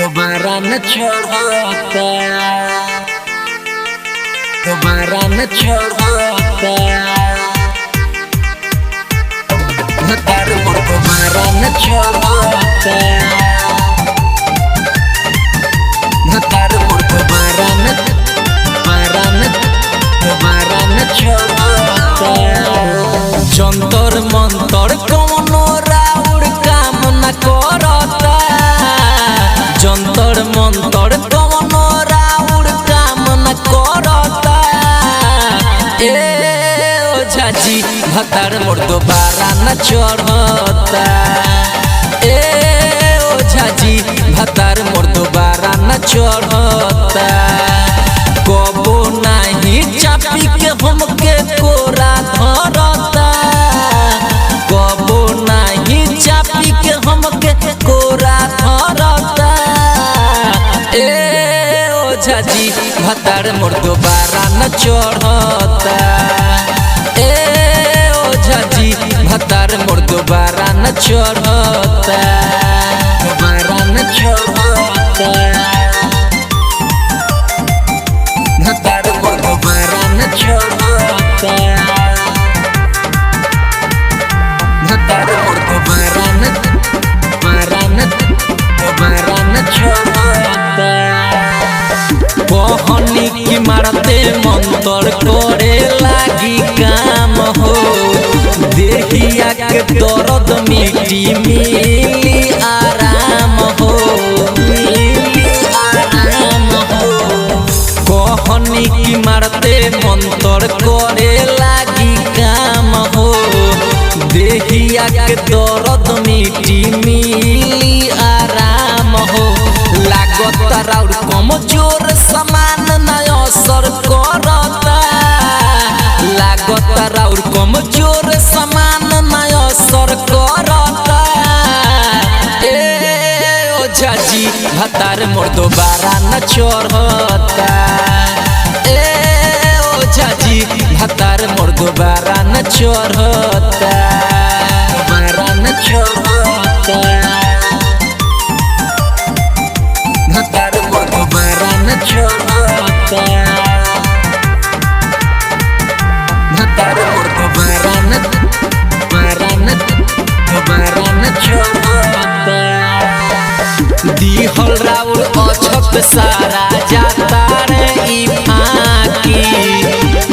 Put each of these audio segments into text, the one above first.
दोबारा न चढ़ता, दोबारा न चढ़ता, भतार मोर दोबारा न चढ़ता, भतार मोर दोबारा न, दोबारा न, दोबारा न चढ़ता। जंतर मंतर कौनो राउर काम न करता, जंतर मंतर कौनो राउर काम न करता। ए ओझा जी भतार मोर दोबारा न चढ़ता, ए ओझा जी भतार मोर दोबारा न चढ़ता। कबो नाही चापी के हमके कोरा धरता, कबो नाही चापी के हमके कोरा धरता। ए ओझा जी भतार मोर दोबारा न चढ़ता, ए ओझा जी भतार मोर दोबारा न चढ़ता, दोबारा न चढ़ता, भतार मोर दोबारा न चढ़ता, भतार मोर दोबारा न, दोबारा न, दोबारा न चढ़ता। कहनी की मारते मंतर करे लागी काम हो, देहिया के दर्द मिटी मिली आराम हो, मिली आराम हो। कहनी की मारते मंतर करे लागी काम हो, देहिया के दर्द मिटी मिली आराम हो। लागत राउर कमजोर समान न असर करता, लागत राउर कमजोर समान न असर करता। ए ओझा जी भतार मोर दोबारा न चढ़ता, ए ओझा जी भतार मोर दोबारा न चढ़ता, दोबारा न चढ़ता, भतार मोर दोबारा न चढ़ता, भतार मोर दोबारा न, दोबारा न, दोबारा न चढ़ता। दिहल राउर अछत सारा जाता रे ई फाकी,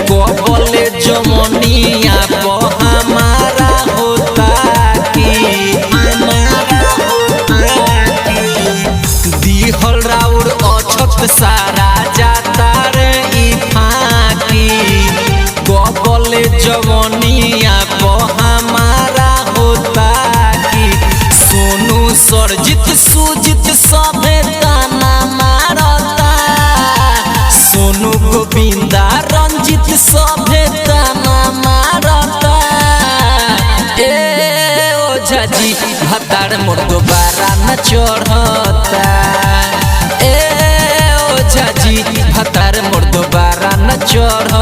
कबले जमनिया प हमारा होता की, हमारा होता की। दिहल राउर अछत सारा जाता रे ई फाकी, कबले जवनिया प हमारा होता की। सोनू सरजित सुजित सभे ताना मारता, सोनू गोविंदा रंजित सभे ताना मारता। ए ओझा जी भतार मोर दोबारा न चढ़ता, ए ओझा जी भतार मोर दोबारा न चढ़ता।